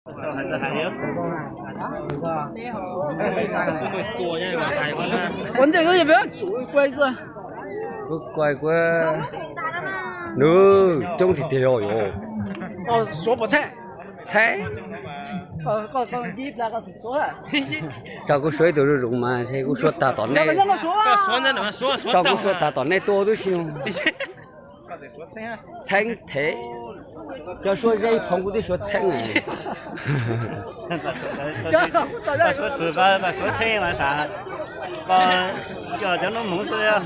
Ua ntej xwb, peb yuav tsum kuaj xwb. Kuv kuaj kuv. Nws coob tiag tiag los yom. Suav pom txheeb. Txheeb. Tso kuv suav ib tug zoo zoo mas kuv suav tag tom nej. Tso kuv suav tag tom nej tuaj tub si. Txheeb thev. Cov suav zeb phoo kuv twb suav txheeb. Suav txheeb mas xav, cov nub hmoov xwb.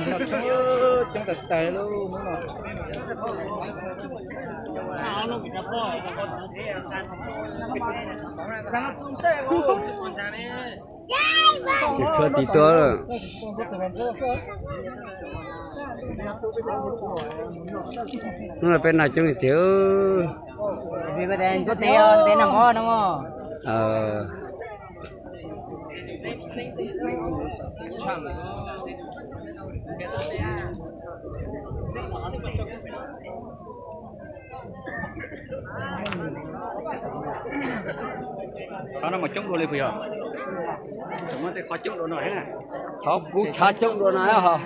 Ces tshuav tim tuaj. Hnub no peb noj coob tiag tiag. Qhov no mas coob dua li puas yog? Muaj tej qhov coob dua no thiab. Qhov kuv tshav coob dua no ho.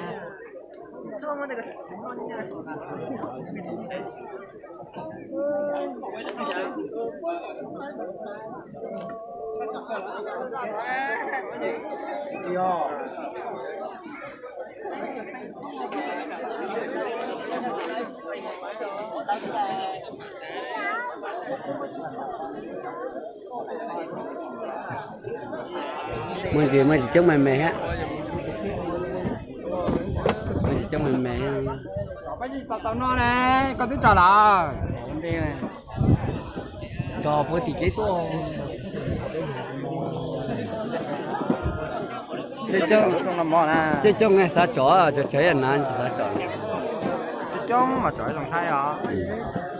Muaj ntsis, muaj ntsis coob me me thiab. Muaj ntsis coob me me. Tau no ne, koj twb tso lawm. Tso puag tim kev tuaj. Coob coob xav tso, tso tsawg na tsis xav tso. Coob mas tso zoo saib os.